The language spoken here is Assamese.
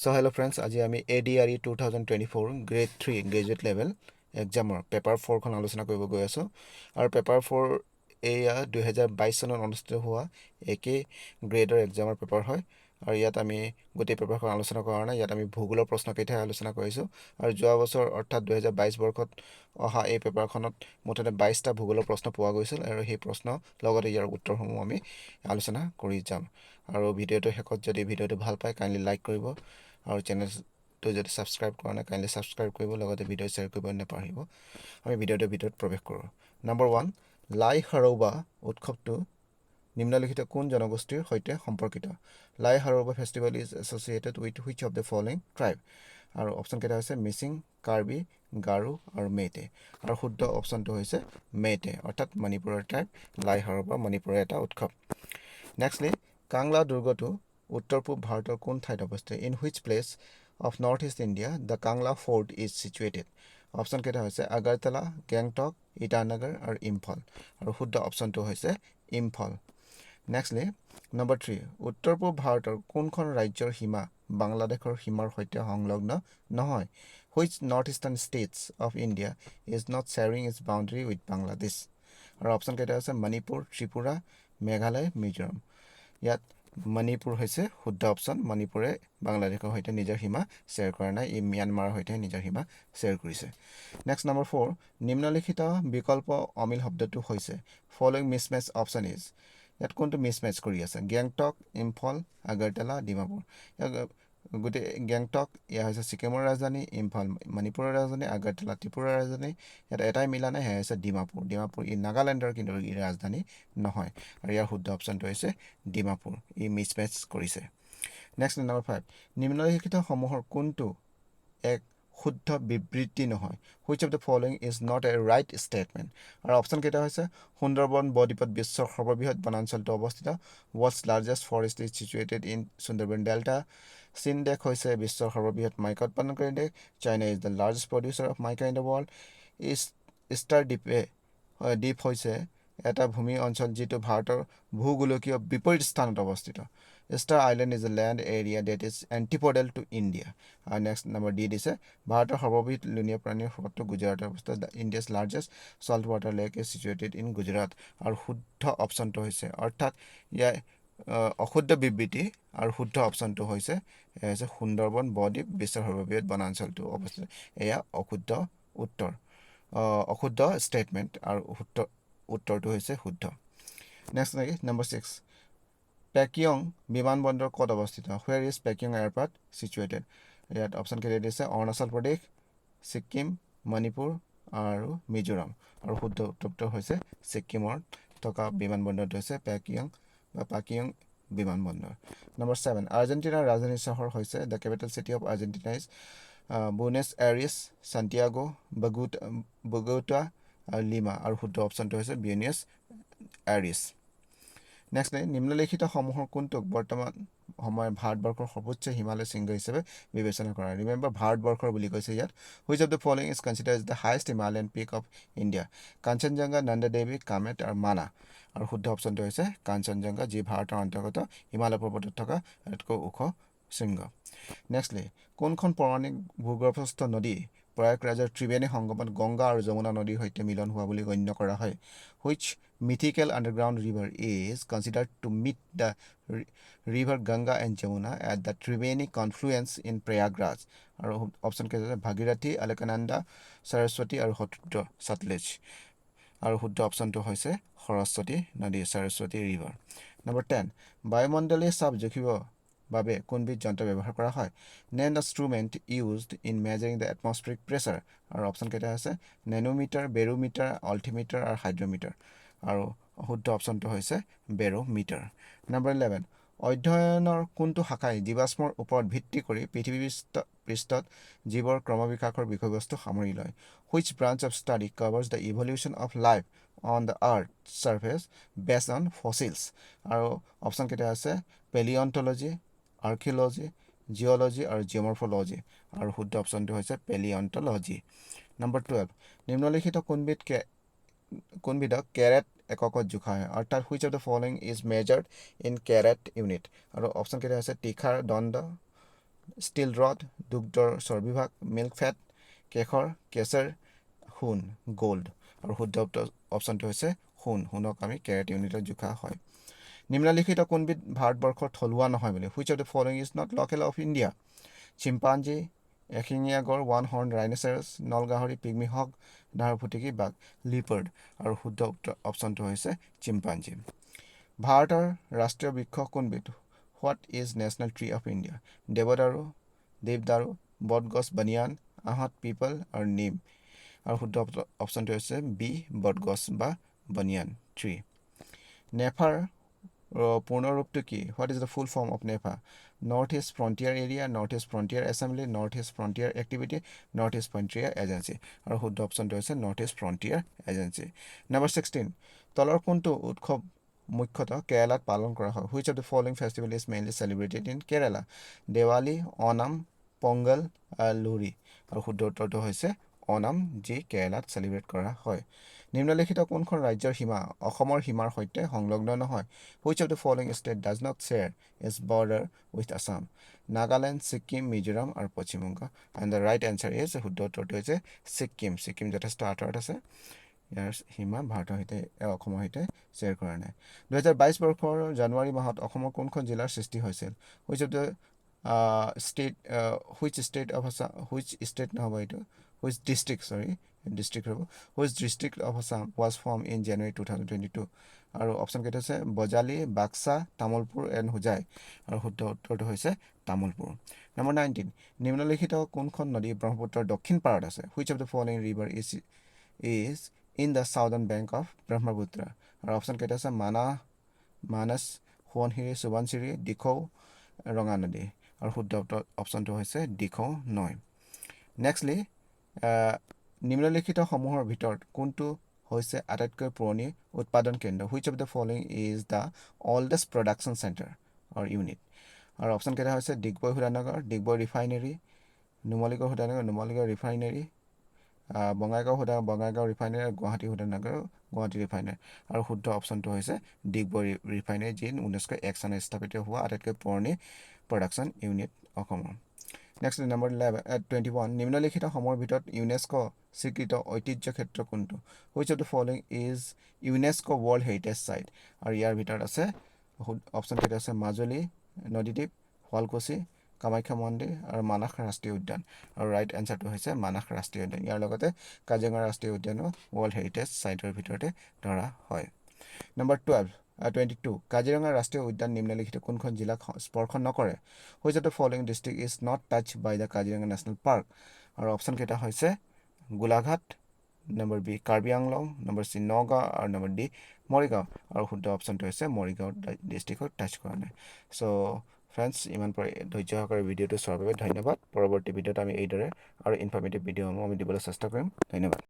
চ' হেল্ল' ফ্ৰেণ্ডছ, আজি আমি ADRE 2024 grade 3 graduate level এক্সামৰ paper ফ'ৰখন আলোচনা কৰিব গৈ আছোঁ। আৰু পেপাৰ ফ'ৰ এয়া 2022 চনত অনুষ্ঠিত হোৱা একেই গ্ৰেডৰ এক্সামৰ পেপাৰ হয়। আৰু ইয়াত আমি গোটেই পেপাৰখন আলোচনা কৰা নাই, ইয়াত আমি ভূগোলৰ প্ৰশ্নকেইটাহে আলোচনা কৰিছোঁ। আৰু যোৱা বছৰ, অৰ্থাৎ 2022 বৰ্ষত অহা এই পেপাৰখনত মুঠতে 22টা ভূগোলৰ প্ৰশ্ন পোৱা গৈছিল আৰু সেই প্ৰশ্ন লগতে ইয়াৰ উত্তৰসমূহ আমি আলোচনা কৰি যাম। আৰু ভিডিঅ'টোৰ শেষত যদি ভিডিঅ'টো ভাল পায়, কাইণ্ডলি লাইক কৰিব আৰু চেনেলটো যদি ছাবস্ক্ৰাইব কৰা নাই, কাইণ্ডলি ছাবস্ক্ৰাইব কৰিব, লগতে ভিডিঅ' শ্বেয়াৰ কৰিব নাপাহৰিব। আমি ভিডিঅ'টোৰ ভিতৰত প্ৰৱেশ কৰোঁ। নম্বৰ 1, লাই হাৰৌবা উৎসৱটো নিম্নলিখিত কোন জনগোষ্ঠীৰ সৈতে সম্পৰ্কিত? Lai Haraoba festival is associated with which of the following tribe? আৰু অপশ্যনকেইটা হৈছে মিচিং, কাৰ্বি, গাৰো আৰু মেইটে। আৰু শুদ্ধ অপশ্যনটো হৈছে মেইটে, অৰ্থাৎ মণিপুৰৰ ট্ৰাইব। লাই হাৰৌবা মণিপুৰৰ এটা উৎসৱ। নেক্সটলি, কাংলা দুৰ্গটো উত্তৰ পূব ভাৰতৰ কোন ঠাইত অৱস্থিত? In which place of North East India the Kangla Fort is situated? অপশ্যনকেইটা হৈছে আগাৰতলা, গেংটক, ইটানগৰ আৰু ইম্ফল। আৰু শুদ্ধ অপশ্যনটো হৈছে ইম্ফল। নেক্সটলি নম্বৰ 3, উত্তৰ পূব ভাৰতৰ কোনখন ৰাজ্যৰ সীমা বাংলাদেশৰ সীমাৰ সৈতে সংলগ্ন নহয়? Which North Eastern states of India is not sharing its boundary with Bangladesh? আৰু অপশ্যনকেইটা হৈছে মণিপুৰ, ত্ৰিপুৰা, মেঘালয়, মিজোৰাম। ইয়াত মণিপুৰ হৈছে শুদ্ধ অপশ্যন। মণিপুৰে বাংলাদেশৰ সৈতে নিজৰ সীমা শ্বেয়াৰ কৰা নাই, ই ম্যানমাৰৰ সৈতে নিজৰ সীমা শ্বেয়াৰ কৰিছে। নেক্সট নম্বৰ 4, নিম্নলিখিত বিকল্প অমিল শব্দটো হৈছে? ফ'ল'য়িং মিছমেচ অপশ্যন is, ইয়াত কোনটো মিছমেচ কৰি আছে? গেংটক, ইম্ফল, আগৰতলা, ডিমাপুৰ। ইয়াত গোটেই গেংটক এয়া হৈছে ছিকিমৰ ৰাজধানী, ইম্ফল মণিপুৰৰ ৰাজধানী, আগৰতলা ত্ৰিপুৰাৰ ৰাজধানী। ইয়াত এটাই মিলা নাই, সেয়া হৈছে ডিমাপুৰ। ডিমাপুৰ ই নাগালেণ্ডৰ, কিন্তু ই ৰাজধানী নহয়। আৰু ইয়াৰ শুদ্ধ অপশ্যনটো হৈছে ডিমাপুৰ, ই মিছমেচ কৰিছে। নেক্সট নম্বৰ 5, নিম্নলিখিতসমূহৰ কোনটো এক শুদ্ধ বিবৃতি নহয়? Which of the following is not a right statement? আৰু অপশ্যন কেইটা হৈছে সুন্দৰবন বদ্বীপত বিশ্বৰ সৰ্ববৃহৎ বনাঞ্চলটো অৱস্থিত। World's largest forest is situated in Sundarban Delta. চীন দেশ হৈছে বিশ্বৰ সৰ্ববৃহৎ মাইকা উৎপাদনকাৰী দেশ। China is the largest producer of mica in the world. Easter দ্বীপ হৈছে এটা ভূমি অঞ্চল যিটো ভাৰতৰ ভূগোলকীয় বিপৰীত স্থানত অৱস্থিত। Easter Island is a land area that is antipodal to India. আৰু নেক্সট নম্বৰ ডি দিছে, ভাৰতৰ সৰ্ববৃহৎ লুণীয়া পানীৰ হ্ৰদটো গুজৰাটত অৱস্থিত। The India's largest salt water lake is situated in Gujarat. আৰু শুদ্ধ অপশ্যনটো হৈছে, অৰ্থাৎ ইয়াৰ অশুদ্ধ বিবৃতি আৰু শুদ্ধ অপশ্যনটো হৈছে, এয়া হৈছে সুন্দৰবন বদ্বীপ বিশ্বৰ সৰ্ববৃহৎ বনাঞ্চলটো অৱস্থিত। এয়া অশুদ্ধ উত্তৰ, অশুদ্ধ ষ্টেটমেণ্ট আৰু শুদ্ধ উত্তৰটো হৈছে শুদ্ধ। নেক্সট নেকি নম্বৰ 6, পেকিয়ং বিমানবন্দৰ ক'ত অৱস্থিত? Where is Pakyong Airport situated? ইয়াত অপশ্যন কেইটা দিছে অৰুণাচল প্ৰদেশ, ছিকিম, মণিপুৰ আৰু মিজোৰাম। আৰু শুদ্ধ উত্তৰটো হৈছে ছিকিমৰ থকা বিমানবন্দৰটো হৈছে পেকিয়ং বা পাকিয়ং বিমানবন্দৰ। নম্বৰ 7, আৰ্জেণ্টিনাৰ ৰাজধানী চহৰ হৈছে? The capital city of Argentina is Buenos Aires, Santiago, Bogota আৰু লিমা। আৰু শুদ্ধ অপশ্যনটো হৈছে বিউনিয়াছ এৰিছ। নেক্সট, নিম্নলিখিতসমূহৰ কোনটোক বৰ্তমান সময়ত ভাৰতবৰ্ষৰ সৰ্বোচ্চ হিমালয় শৃংগ হিচাপে বিবেচনা কৰা? ৰিমেম্বাৰ, ভাৰতবৰ্ষৰ বুলি কৈছে ইয়াত। Which of the following is consider is the highest Himalayan peak of India? Kanchenjunga, Nanda Devi, Kamet আৰু মানা। আৰু শুদ্ধ অপশ্যনটো হৈছে কাঞ্চনজংঘা, যি ভাৰতৰ অন্তৰ্গত হিমালয় পৰ্বতত থকা আটাইতকৈ ওখ শৃংগ। নেক্সটলি, কোনখন পৌৰাণিক ভূগৰ্ভস্থ নদী প্ৰয়াগৰাজৰ ত্ৰিবেণী সংগমত গংগা আৰু যমুনা নদীৰ সৈতে মিলন হোৱা বুলি গণ্য কৰা হয়? Which mythical underground river is considered to meet the river Ganga and Jamuna at the Triveni confluence in Prayagraj? আৰু অপশ্যন কেইটা আছে ভাগীৰথী, অলকানন্দা, সৰস্বতী আৰু শতুদ্ৰ, সতলেজ। আৰু শুদ্ধ অপশ্যনটো হৈছে সৰস্বতী নদী, সৰস্বতী ৰিভাৰ। নম্বৰ 10, বায়ুমণ্ডলীয় চাপ জুখিব বাবে কোনবিধ যন্ত্ৰ ব্যৱহাৰ কৰা হয়? Name the instrument used in measuring the atmospheric pressure. আৰু অপশ্যন কেইটা আছে নেনোমিটাৰ, বেৰোমিটাৰ, অল্টিমিটাৰ আৰু হাইড্ৰমিটাৰ। আৰু শুদ্ধ অপশ্যনটো হৈছে বেৰোমিটাৰ। নম্বৰ 11, অধ্যয়নৰ কোনটো শাখাই জীৱাশ্মৰ ওপৰত ভিত্তি কৰি পৃথিৱী পৃষ্ঠত জীৱৰ ক্ৰমবিকাশৰ বিষয়বস্তু সামৰি লয়? Which branch of study covers the evolution of life on the earth surface based on fossils? আৰু অপশ্যন কেইটা আছে পেলিঅন্টলজি, আৰ্কিঅলজি, জিঅ'লজি আৰু জিঅ'মৰফলজি। আৰু শুদ্ধ অপশ্যনটো হৈছে পেলিঅন্টলজি। নম্বৰ 12, নিম্নলিখিত কোনবিধক কেৰেট এককত জোখা হয়? অৰ্থাৎ which of the following is measured in carat unit? আৰু অপশ্যন কেইটা হৈছে তীখাৰ দণ্ড, ষ্টীল ৰড, দুগ্ধৰ চৰ্বিভাগ, মিল্ক ফেট, কেশৰ, কেচাৰ, সোণ, গ'ল্ড। আৰু শুদ্ধ অপশ্যনটো হৈছে সোণ। সোণক আমি কেৰেট ইউনিটত জোখা হয়। নিম্নলিখিত কোনবিধ ভাৰতবৰ্ষৰ থলুৱা নহয় বুলি? Which of the following is not local of India? Chimpanzee, এশিঙীয়া গড়, ওৱান হৰ্ণ ৰাইনচেৰাছ, নল গাহৰি, পিগমি হগ, নাহৰফুটুকী বাঘ, লিপাৰ্ড। আৰু শুদ্ধ অপশ্যনটো হৈছে চিম্পাঞ্জী। ভাৰতৰ ৰাষ্ট্ৰীয় বৃক্ষ কোনবিধ? What is national tree of India? দেৱদাৰু, দেৱদাৰু, বটগছ, বানিয়ান, আহঁত, পিপল আৰু নিম। আৰু শুদ্ধ অপশ্যনটো হৈছে বি, বটগছ বা বানিয়ান ট্ৰী। নেফাৰ পূৰ্ণৰূপটো কি? What is the full form of NEFA? North East Frontier Area, North East Frontier Assembly, North East Frontier Activity, North East Frontier Agency. আৰু শুদ্ধ অপশ্যনটো হৈছে North East Frontier Agency. Number 16, তলৰ কোনটো উৎসৱ মুখ্যতঃ কেৰালাত পালন কৰা হয়? Which of the following festival is mainly celebrated in Kerala? Diwali, Onam, Pongal, Lohri. আৰু শুদ্ধ উত্তৰটো হৈছে অনাম, যি কেৰালাত চেলিব্ৰেট কৰা হয়। নিম্নলিখিত কোনখন ৰাজ্যৰ সীমা অসমৰ সীমাৰ সৈতে সংলগ্ন নহয়? Which of the following state does not share its border with Assam? Nagaland, Sikkim, Mizoram আৰু Paschimbanga. And the right answer is, শুদ্ধ উত্তৰটো হৈছে ছিক্কিম। ছিক্কিম যথেষ্ট আঁতৰত আছে, ইয়াৰ সীমা ভাৰতৰ সৈতে, অসমৰ সৈতে শ্বেয়াৰ কৰা নাই। 2022 বৰ্ষৰ জানুৱাৰী মাহত অসমৰ কোনখন জিলাৰ সৃষ্টি হৈছিল? Which state of Assam, which state নহ'ব এইটো, which district, চৰি, ডিষ্ট্ৰিক্ট হ'ব। Which district of Assam was formed in January 2022? আৰু অপশ্যন কেইটা হৈছে বজালী, বাক্সা, তামোলপুৰ এণ্ড হোজাই। আৰু শুদ্ধ উত্তৰটো হৈছে তামোলপুৰ। নম্বৰ 19, নিম্নলিখিত কোনখন নদী ব্ৰহ্মপুত্ৰৰ দক্ষিণ পাৰত আছে? Which of the following river is in the southern bank of Brahmaputra? আৰু অপশ্যন কেইটা আছে মানাহ, মানস, সোৱণশিৰি, সোৱণশিৰি, দিখৌ, ৰঙা নদী। আৰু শুদ্ধ অপশ্যনটো হৈছে দিখৌ নৈ। নেক্সটলি, নিম্নলিখিতসমূহৰ ভিতৰত কোনটো হৈছে আটাইতকৈ পুৰণি উৎপাদন কেন্দ্ৰ? Which of the following is the oldest production centre or unit? আৰু অপশ্যন কেইটা হৈছে ডিগবৈ শোধনাগাৰ, ডিগবৈ ৰিফাইনেৰী, নুমলীগড় শোধনাগাৰ, নুমলীগড় ৰিফাইনেৰী, বঙাইগাঁও শোধনাগাৰ, বঙাইগাঁও ৰিফাইনেৰী আৰু গুৱাহাটী শোধনাগাৰ, গুৱাহাটী ৰিফাইনেৰী। আৰু শুদ্ধ অপশ্যনটো হৈছে ডিগবৈ ৰিফাইনেৰী, যি 1901 চনত স্থাপিত হোৱা আটাইতকৈ পুৰণি প্ৰডাকশ্যন ইউনিট অসমৰ। নেক্সট নম্বৰ 21, নিম্নলিখিত সমূহৰ ভিতৰত ইউনেস্ক' স্বীকৃত ঐতিহ্য ক্ষেত্ৰ কোনটো? Which of the following is UNESCO World Heritage Site? আৰু ইয়াৰ ভিতৰত আছে, অপশ্যন কেইটা আছে মাজুলী নদীদ্বীপ, শুৱালকুছি, কামাখ্যা মন্দিৰ আৰু মানাস ৰাষ্ট্ৰীয় উদ্যান। আৰু ৰাইট এনচাৰটো হৈছে মানাস ৰাষ্ট্ৰীয় উদ্যান। ইয়াৰ লগতে কাজিৰঙা ৰাষ্ট্ৰীয় উদ্যানো ৱৰ্ল্ড হেৰিটেজ চাইটৰ ভিতৰতে ধৰা হয়। নম্বৰ 22, কাজিৰঙা ৰাষ্ট্ৰীয় উদ্যান নিম্নলিখিত কোনখন জিলাক স্পৰ্শ নকৰে? Which of the following district is not touch by the Kaziranga National Park? আৰু অপশ্যন কেইটা হৈছে Golaghat, number B Karbi Anglong, number C Nagaon আৰু নম্বৰ ডি মৰিগাঁও। আৰু শুদ্ধ অপশ্যনটো হৈছে মৰিগাঁও ডিষ্ট্ৰিক্টত টাচ কৰা নাই। চ' ফ্ৰেণ্ডছ, ইমান পৰে ধৈৰ্য সহকাৰে ভিডিঅ'টো চোৱাৰ বাবে ধন্যবাদ। পৰৱৰ্তী ভিডিঅ'ত আমি এইদৰে আৰু ইনফৰ্মেটিভ ভিডিঅ'সমূহ আমি দিবলৈ চেষ্টা কৰিম। ধন্যবাদ।